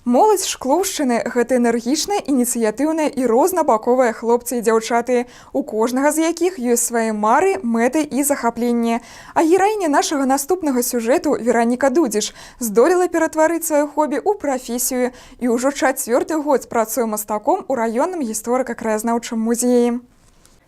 Моладзь Шклоўшчыны — гэта энергічныя, ініцыятыўныя і рознабаковыя хлопцы і дзяўчаты, у кожнага з якіх ёсць свае мары, мэты і захапленні. А гераіня нашага наступнага сюжэту Вераніка Дудзіш здолела ператварыць сваё хобі ў прафесію і ўжо чацвёрты год працуе мастаком у раённым гісторыка-краязнаўчым музеі.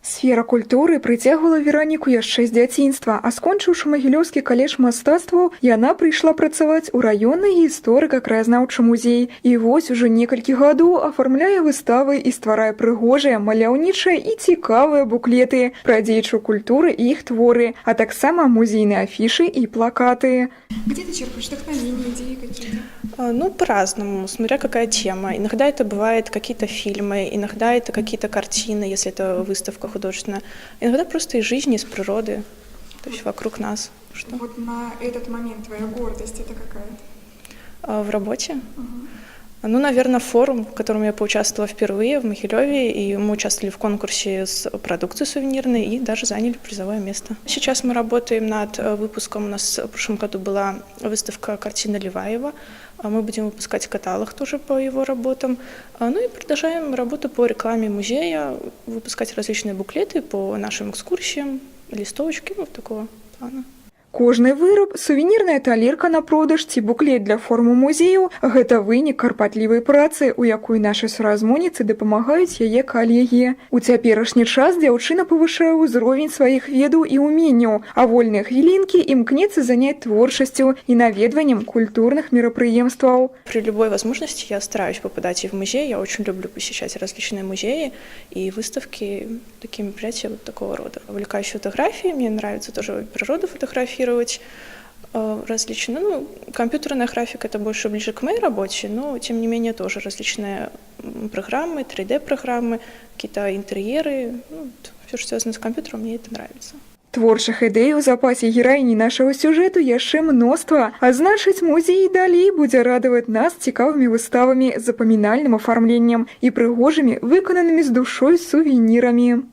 Сфера культуры прыцягвала Вераніку яшчэ з дзяцінства, а скончыўшы Магілёўскі каледж мастацтваў, яна прыйшла працаваць у раённы гісторыка-краязнаўчы музей. І вось ужо некалькі гадоў афармляе выставы і стварае прыгожыя, маляўнічыя і цікавыя буклеты пра дзеячаў культуры і іх творы, а таксама музейныя афішы і плакаты. Где ты черпаешь вдохновение, идеи какие-то? Ну, по-разному, смотря какая тема. Иногда это бывает какие-то фильмы, иногда это какие-то картины, если это выставка художественная. Иногда просто из жизни, из природы, то есть вокруг нас. Что? Вот на этот момент твоя гордость — это какая? В работе? Ну, наверное, форум, в котором я поучаствовала впервые в Могилеве, и мы участвовали в конкурсе с продукцией сувенирной и даже заняли призовое место. Сейчас мы работаем над выпуском. У нас в прошлом году была выставка картины Леваева. Мы будем выпускать каталог тоже по его работам. Ну и продолжаем работу по рекламе музея, выпускать различные буклеты по нашим экскурсиям, листовочки, ну, такого плана. Кожны выраб, сувенірная талерка на продаж ці буклет для форуму музею — гэта вынік карпатлівай працы, у якой нашай суразмоўніцы дапамагаюць яе калегі. У цяперашні час дзяўчына павышае ўзровень сваіх ведаў і ўменняў, а вольныя хвілінкі імкнецца заняць творчасцю і наведваннем культурных мерапрыемстваў. При любой возможности я стараюсь попадать и в музей. Я очень люблю посещать различные музеи и выставки, такие мероприятия вот такого рода. Увлекаюсь фотографией, мне нравится тоже природу фотографировать различные. Ну, компьютерная графика — это больше ближе к моей работе, но тем не менее тоже различные программы, 3D-программы, какие-то интерьеры, ну, все, что связано с компьютером, мне это нравится. Творчых ідэй у запасе гераіні нашага сюжэту яшчэ мноства, а значыць, музей і далей будзе радаваць нас цікавымі выставамі, запамінальным афармленнем і прыгожымі, выкананымі з душой сувенірамі.